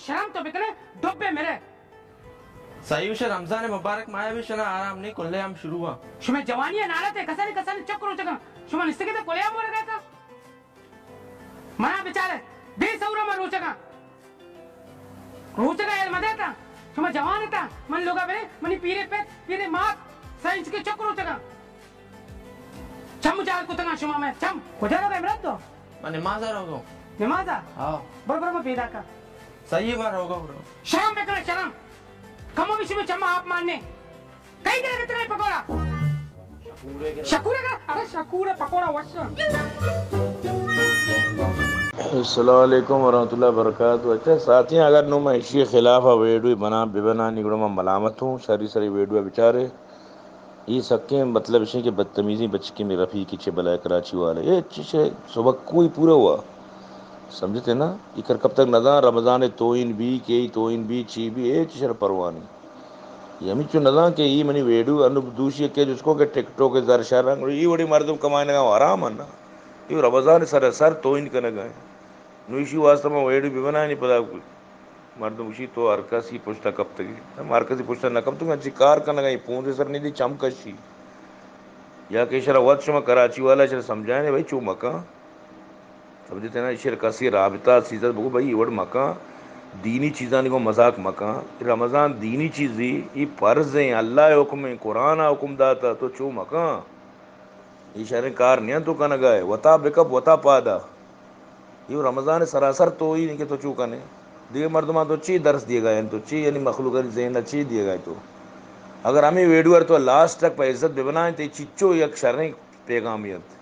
شرم تو بکنے، ڈبے میرے۔ سائیوش، رمضان مبارک ماہ بھی شنا آرام نہیں، کلے ہم شروع ہوا۔ شما جوانی ہے نالت ہے، کسانی کسانی چک روچگا۔ شما نستگی تو کلے ہم ورگا تھا۔ منا بچارے، بے سورا من روچگا۔ روچگا یل مدے تا۔ شما جوان تا، من لوگا برے، منی پیرے پت، پیرے مات، سائنس کے چک روچگا۔ چم جار کتگاں شما، میں چم۔ کجا روگا عمران تو؟ من نماز ءَ روگا۔ نماز ءَ؟ ہاں۔ برو، برو، من پیدا کا۔ صحیح بار روگا، برو۔ شرم بکنا، شرم۔ کمو بھی شما چم آپ ماننے۔ کئی کرے کتنے پکوڑا؟ شکور کا، ارے شکور پکوڑا وش۔ السلام علیکم ورحمۃ اللہ وبرکاتہ۔ اچھا ساتھی، اگر نو میں اشی خلاف ویڈیو بنا، ببنا نی گڑا من ملامت ہوں، سری سری ویڈیو بچارے۔ اے سکیں مطلب اش کہ بدتمیزی بچکیں، مئے رفیق چہ بلائے کراچی والے۔ اے چش سبکوئی پورا ہوا۔ سمجھتے نا؟ اے کر کب تک نزان رمضان توہین بی، کہ توہین بی، چی بی، اے چشر پرواہ نہیں۔ اے ہمیں چو نزان کہ اے منی ویڈیو انو دوشی کہ جس کو کہ ٹک ٹاک زر شر رنگ، اے وڑی مردم کمائے نگا حرام ہے نا۔ اے رمضان سر سر توہین کنگا ہے۔ نو ایشی واسطہ ما ویڈیو ببنائیں، پدا مردم گوشی تو ہر کسی پشتا کپتگی۔ ہم ہر کسی پشتا نہ کپتگ، انچی کار کنگا، اے پونز سر نہیں دی چم کشی۔ یا کہ اشرا وت شما کراچی والا اشرا سمجھائیں بھائی چو مکان۔ سمجھتے نا، اشرا کسی رابطہ سیزت بگو بھائی اے وڑ مکان۔ دینی چیزانی کو مذاق مکان۔ رمضان دینی چیزی، اے فرض ہیں، اللہ حکم ہیں، قرآن حکم داتا تو چو مکان۔ اے شریں کار نیاں تو کنگا ہے، وتا بکپ وتا پادا۔ اے رمضان سراسر توہین کہ تو چو کنے۔ دیگہ مردمان تو چی درس دیگا ہے، تو چی یعنی مخلوق ذہن چی دیگا ہے تو۔ اگر ہمیں ویڈیو ار تو لاسٹ تک پہ عزت ببنائیں تے چچو یک شریں پیغامی انت۔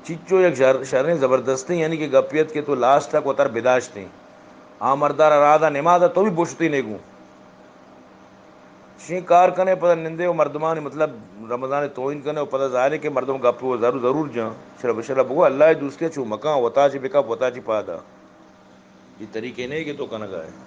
چچو یک شر-، شریں زبردستیں یعنی کہ گپیت کہ تو لاسٹ تک وتر بداشتیں۔ آ مردار رادا نماز تو بھی بوشتی نیگوں۔ شین کار کنے، پدا نندے و مردمانی مطلب رمضان توہین کنے و پدا ظاہر ہے کہ مردم گپ و ضرور، ضرور جان۔ شرا بشرا بگو اللہ دوستی چو مکان، وتا چی بکپ وتا چی پادا۔ یہ طریقے نہیں کہ تو کنگا ہے۔